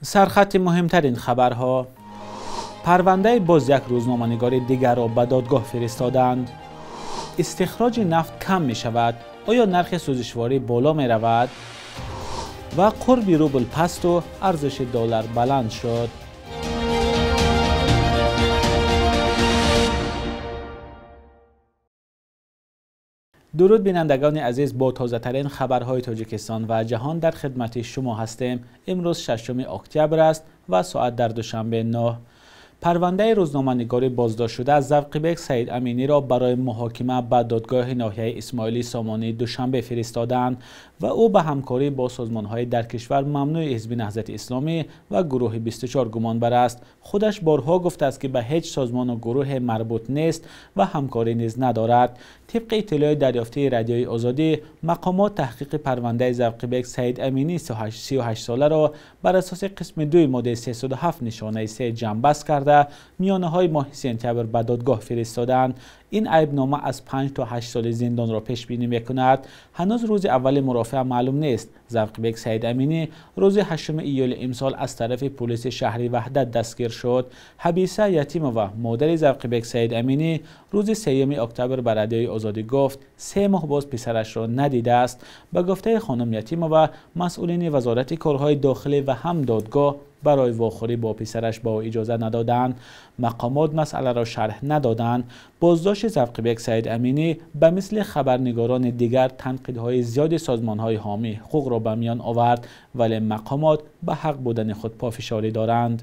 Сархати муҳимтарин хабарҳо. Парвандаи боз як рӯзноманигори дигарро ба додгоҳ фиристоданд. Истихроҷи нафт кам мешавад. Оё нархи сӯзишворӣ боло меравад? Ва қурби рубл пасту арзиши доллар баланд шуд. Дуруд бинандагони азиз, бо тозатарин хабарҳои Тоҷикистон ва ҷаҳон дар хидмати шумо ҳастем. Имрӯз 6 октябр аст ва соат дар Душанбе 9. Парвандаи рӯзноманигори боздоштшуда Завқибек Саид Аминиро барои муҳокима ба додгоҳи ноҳияи Исмоили Сомонии Душанбе фиристоданд ва ӯ ба ҳамкорӣ бо созмонҳои дар кишвар мамнӯи Ҳизби Наҳзати Исломӣ ва гурӯҳи 24 гумонбар аст. Худаш борҳо гуфтааст, ки ба ҳеҷ созмону гурӯҳе марбут нест ва ҳамкорӣ низ надорад. Тибқи иттилои дарёфтии Радиои Озодӣ, мақомот таҳқиқи парвандаи Завқибек Саид Аминӣ 38 соларо бар асоси қисми 2 моддаи 307 нишонаи 3 ҷамъбаст карда миёнаҳои моҳи сентябр ба додгоҳ фиристоданд. Ин айбнома аз 5 то 8 соли зиндонро пешбинӣ мекунад. Ҳанӯз рӯзи аввали мурофиа маълум нест. Завқибек Саид Аминӣ рӯзи 8 июли имсол аз тарафи полиси шаҳри Ваҳдат дастгир шуд. Ҳабиса Ятимова, модари Завқибек Саид Аминӣ, рӯзи 3 октябр ба Радиои Озодӣ гуфт, 3 моҳ боз писарашро надидааст. Ба гуфтаи хонум Ятимова, масъулини Вазорати корҳои дохилӣ ва ҳам додгоҳ барои вохӯрӣ бо писараш ба ӯ иҷоза надоданд. Мақомот масъаларо шарҳ надоданд. Боздошти Завқибек Саид Аминӣ ба мисли хабарнигорони дигар танқидҳои зиёди созмонҳои ҳомии ҳуқуқро ба миён овард, вале мақомот ба ҳақ будани худ пофишорӣ доранд.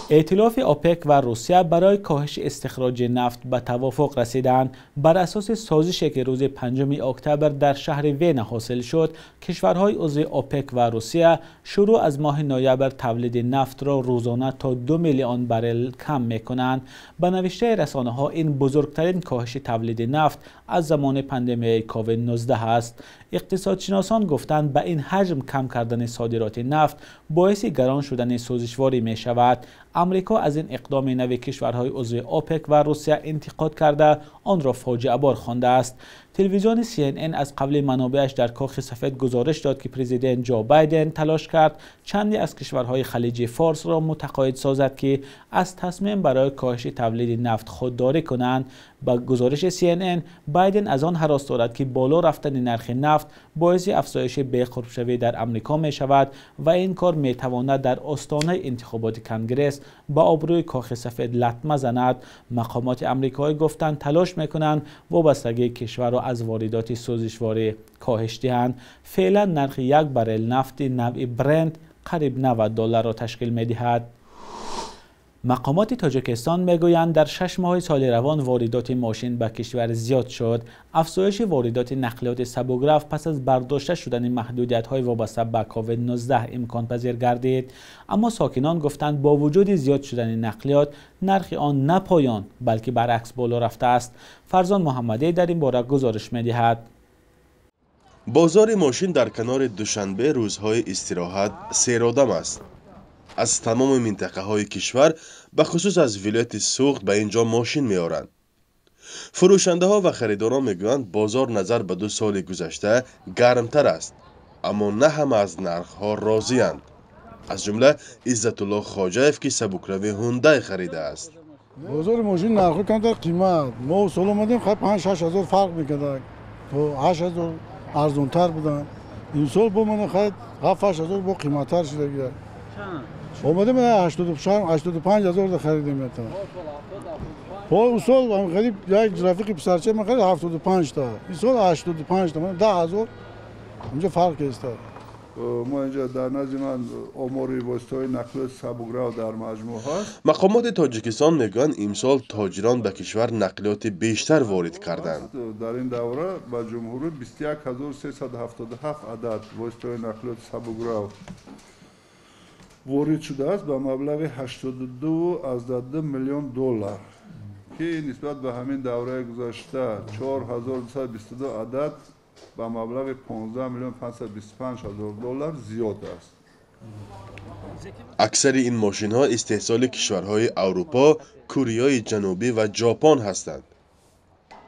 Эътилофи ОПЕК ва Русия барои коҳиши истихроҷи нафт ба тавофуқ расиданд. Бар асоси созише, ки рӯзи 5 октябр дар шаҳри Вена ҳосил шуд, кишварҳои узви ОПЕК ва Русия шурӯъ аз моҳи ноябр тавлиди нафтро рӯзона то 2 миллион баррел кам мекунанд. Ба навиштаи расонаҳо, ин бузургтарин коҳиши тавлиди нафт аз замони пандемияи COVID-19 аст. Иқтисодшиносон гуфтанд, ба ин ҳаҷм кам кардани содироти нафт боиси гарон шудани сӯзишворӣ мешавад. Амрико аз ин иқдоми нави кишварҳои узви ОПЕК ва Русия интиқод карда, онро фоҷиабор хондааст. Телевизиони CNN аз қавли манобеаш дар Кохи Сафед гузориш дод, ки президент Ҷо Байден талош кард чанде аз кишварҳои Халиҷи Форсро мутақоид созад, ки аз тасмим барои коҳиши тавлиди нафт худдорӣ кунанд. Ба гузориши CNN, Байден аз он ҳарос дорад, ки боло рафтани нархи нафт боиси афзоиши беқурбшавӣ дар Амрико мешавад ва ин кор метавонад дар остонаи интихоботи Конгресс ба обрӯи Кохи Сафед латма занад. Мақомоти амрикоӣ гуфтанд, талош мекунанд вобастагии кишварро аз воридоти сӯзишворӣ коҳиш диҳанд. Феълан нархи як баррел нафти навъи Брент қариб 90 долларро ташкил медиҳад. Мақомоти Тоҷикистон мегӯянд, дар 6 моҳи соли равон воридоти мошин ба кишвар зиёд шуд. Афзоиши воридоти нақлиёти сабукраф пас аз бардошта шудани маҳдудиятҳои вобаста ба COVID-19 имконпазир гардид. Аммо сокинон гуфтанд, бо вуҷуди зиёд шудани нақлиёт нархи он на поён, балки баръакс боло рафтааст. Фарзон Муҳаммадӣ дар ин бора гузориш медиҳад. Бозори мошин дар канори Душанбе рӯзҳои истироҳат серодам аст. Аз тамоми минтақаҳои кишвар, ба хусус аз вилояти Суғд, ба ин ҷо мошин меоранд. Фурӯшандаҳо ва харидорон мегӯянд, бозор назар ба 2 соли гузашта гармтар аст, аммо на ҳама аз нархҳо розианд. Аз ҷумла Иззатулло Хоҷаев, ки сабукрави Ҳундай харидааст. Бозори мошин нархҳо камтар қимат. Мо сол омадем, 5-6 ҳазор фарқ мекард, то 8 ҳазор арзонтар буданд. Имсол бо мана 7-8 ҳазор бо қиматтар шуда. Омадем 85 ҳазор да харидем. Сол харид як рафиқи писарча ман харид 75 та. Ин сол 85 та. 10 ҳазор инҷо фарқ аст. Мо инҷо дар назди ман омори воситаҳои нақлиёти сабукрав дар маҷмӯъ ҳаст. Мақомоти Тоҷикистон мегӯянд, имсол тоҷирон ба кишвар нақлиёти бештар ворид карданд. Дар ин давра ба ҷумҳурӣ 21377 адад воситаҳои нақлиёти сабукрав ворид шудааст ба маблағи 82,2 миллион доллар, ки нисбат ба ҳамин давраи гузашта 4222 адад ба маблағи 15 миллион 525 ҳазор доллар зиёд аст. Аксари ин мошинҳо истеҳсоли кишварҳои Аврупо, Кореяи Ҷанубӣ ва Ҷопон ҳастанд.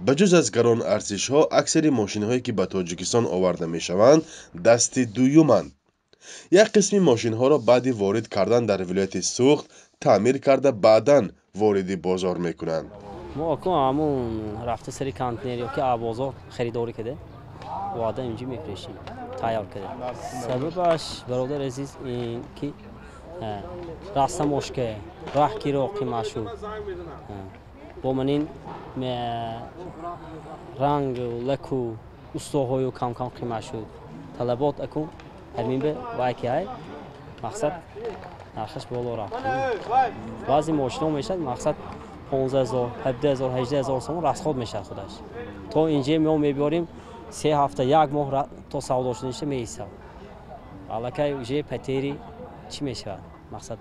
Ба ҷуз аз гарон арзишҳо, аксари мошинҳое, ки ба Тоҷикистон оварда мешаванд, дасти дуюманд. Як қисми мошинҳоро баъди ворид кардан дар вилояти Суғд таъмир карда, баъдан вориди бозор мекунанд. Мо ҳамун рафта сари контейнер ёки бозор харидорӣ када, ваъда инҷи мефурӯшем, тайёр када. Сабабаш, бародар азиз, ин ки растамошка, раҳ киро қимат шуд. Бо манин ранг, лаку, устоҳою кам-кам қимат шуд. Талабот акун ҳамин бе вай ки ай мақсад нархаш боло рафт. Баъзе мошино мешавад мақсад 15 000, 17 000, 18 000 сомон расход мешавад худаш. То инҷа мо мебиёрем 3 ҳафта, як моҳ то савдо шуданиша меистад. Аллакай уже потери чӣ мешавад? Мақсад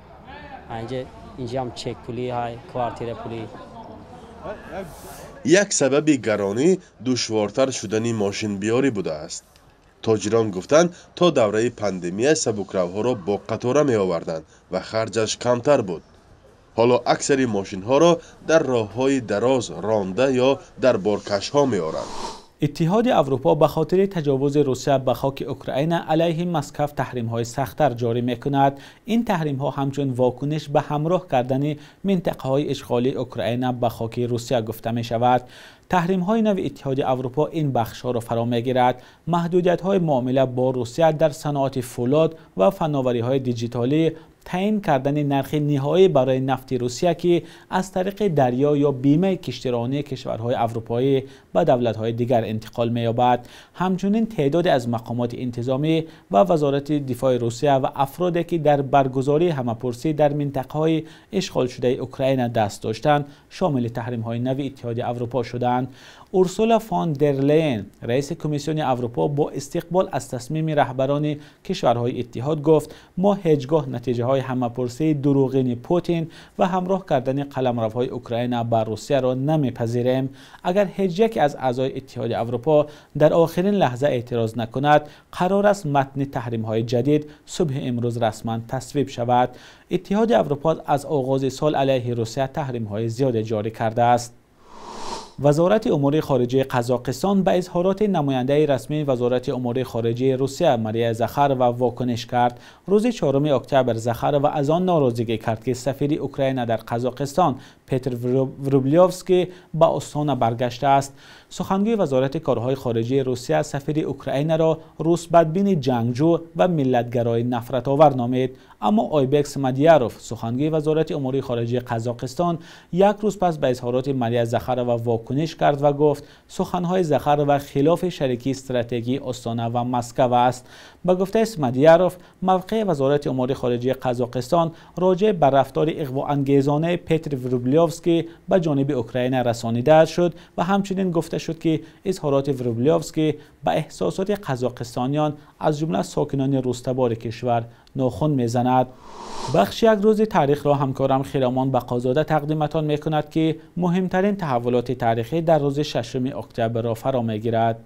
инҷа ҳам чек пулӣ ҳай, квартира пулӣ. Як сабаби гаронӣ душвортар шудани мошинбиёрӣ будааст. Тоҷирон гуфтанд, то давраи пандемия сабукравҳоро бо қатора меоварданд ва харҷаш камтар буд. Ҳоло аксари мошинҳоро дар роҳҳои дароз ронда ё дар боркашҳо меоранд. Иттиҳоди Аврупо ба хотири таҷовузи Русия ба хоки Украина алайҳи Москав таҳримҳои сахттар ҷорӣ мекунад. Ин таҳримҳо ҳамчун вокуниш ба ҳамроҳ кардани минтақаҳои ишғолии Украина ба хоки Русия гуфта мешавад. Таҳримҳои нави Иттиҳоди Аврупо ин бахшҳоро фаро мегирад: маҳдудиятҳои муомила бо Русия дар саноати фӯлод ва фановариҳои диҷитолӣ, таъин кардани нархи ниҳоӣ барои нафти Русия, ки аз тариқи дарё ё бимаи киштиронии кишварҳои аврупоӣ ба давлатҳои дигар интиқол меёбад. Ҳамчунин теъдоде аз мақомоти интизомӣ ва Вазорати дифои Русия ва афроде ки дар баргузории ҳамапурсӣ дар минтақаҳои ишғолшудаи Украина даст доштанд, шомили таҳримҳои нави Иттиҳоди Аврупо шуданд. Урсула фон дер Лейен, раиси Комиссиони Аврупо, бо истиқбол аз тасмими раҳбарони кишварҳои иттиҳод гуфт: мо ҳеҷ гоҳ натиҷаҳои ҳамапурсии дурӯғини Путин ва ҳамроҳ кардани қаламравҳои Украина ба Русияро намепазирем. Агар ҳеҷ яке аз аъзои Иттиҳоди Аврупо дар охирин лаҳза эътироз накунад, қарор аст матни таҳримҳои ҷадид субҳи имрӯз расман тасвиб шавад. Иттиҳоди Аврупо аз оғози сол алайҳи Русия таҳримҳои зиёде ҷорӣ кардааст. Вазорати умури хориҷаи Қазоқистон ба изҳороти намояндаи расмии Вазорати умури хориҷаи Русия Мария Захарова вокуниш кард. Рӯзи 4 октябр Захарова аз он норозигӣ кард, ки сафири Украина дар Қазоқистон Петр Врублёвский ба Остона баргаштааст. Сухангӯи Вазорати корҳои хориҷии Русия сафири Украинаро русбадбини ҷангҷӯ ва миллатгарои нафратовар номид. Аммо Ойбек Смадияров, сухангӯи Вазорати умури хориҷии Қазоқистон, як рӯз пас ба изҳороти Мария Захарова вокуниш кард ва гуфт, суханҳои Захарова хилофи шарикии стратегии Остона ва Москва аст. Ба гуфтаи Смадияров, мавқеи Вазорати умури хориҷии Қазоқистон роҷеъ ба рафтори иғвоангезонаи Петр Врублёвский ба ҷониби Украина расонида шуд ва ҳамчунин гуфта шуд, ки изҳороти Врублёвский ба эҳсосоти қазоқистониён, аз ҷумла сокинони рустабори кишвар, нохун мезанад. Бахши як рӯзи таърихро ҳамкорам Хиромон Бақозода тақдиматон мекунад, ки муҳимтарин таҳаввулоти таърихӣ дар рӯзи 6 октябрро фаро мегирад.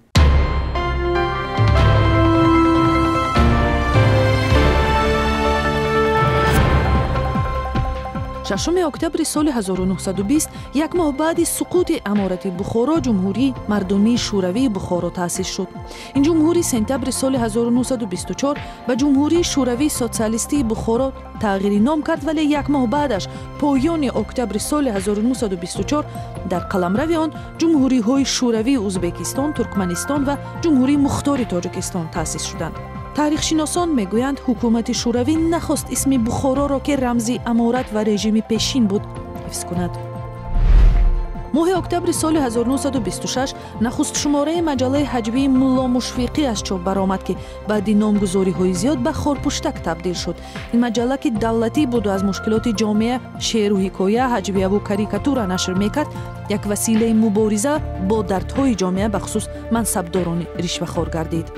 Шашуми октябри соли 1920, як моҳ баъди суқути аморати Бухоро, Ҷумҳурии Мардумии Шӯравии Бухоро таъсис шуд. Ин ҷумҳурӣ сентябри соли 1924 ба Ҷумҳурии Шӯравии Социалистии Бухоро тағйири ном кард, вале як моҳ баъдаш, поёни октябри соли 1924, дар қаламрави он ҷумҳуриҳои Шӯравии Ӯзбекистон, Туркманистон ва Ҷумҳурии Мухтори Тоҷикистон таъсис шуданд. Таърихшиносон мегӯянд, ҳукумати Шӯравӣ нахост исми Бухороро, ки рамзи аморат ва режими пешин буд, ҳифз кунад. Моҳи октябри соли 1926 нахуст шумораи маҷаллаи ҳаҷвии Мулло Мушфиқӣ аз чоп баромад, ки баъди номгузориҳои зиёд ба Хорпуштак табдил шуд. Ин маҷалла, ки давлатӣ буду аз мушкилоти ҷомеа шеъру ҳикоя, ҳаҷвияву карикатура нашр мекард, як василаи мубориза бо дардҳои ҷомеа, бахусус мансабдорони ришвахор гардид.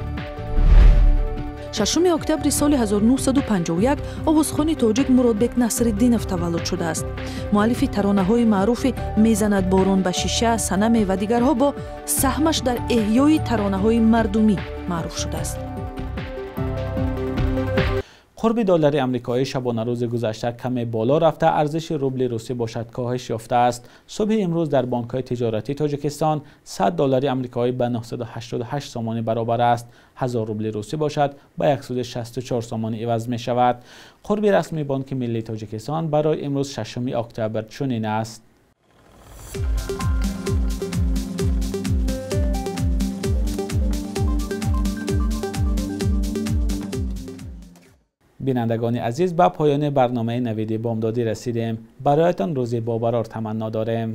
Шашуми октябри соли 1951 овозхони тоҷик Муродбек Насриддинов таваллуд шудааст. Муаллифи таронаҳои маъруфи «Мезанад борон ба шиша», «Санаме» ва дигарҳо бо саҳмаш дар эҳёи таронаҳои мардумӣ маъруф шудааст. Қурби доллари амрикоӣ шабонарӯзи гузашта каме боло рафта, арзиши рубли русӣ бошад коҳиш ёфтааст. Субҳи имрӯз дар бонкҳои тиҷоратии Тоҷикистон 100 доллари амрикоӣ ба 988 сомонӣ баробар аст. 1000 рубли русӣ бошад ба 164 сомонӣ иваз мешавад. Қурби расмии Бонки миллии Тоҷикистон барои имрӯз 6 октябр чунин аст. Бинандагони азиз, ба поёни барномаи Навиди Бомдодӣ расидем. Бароятон рӯзи бобарор таманно дорем.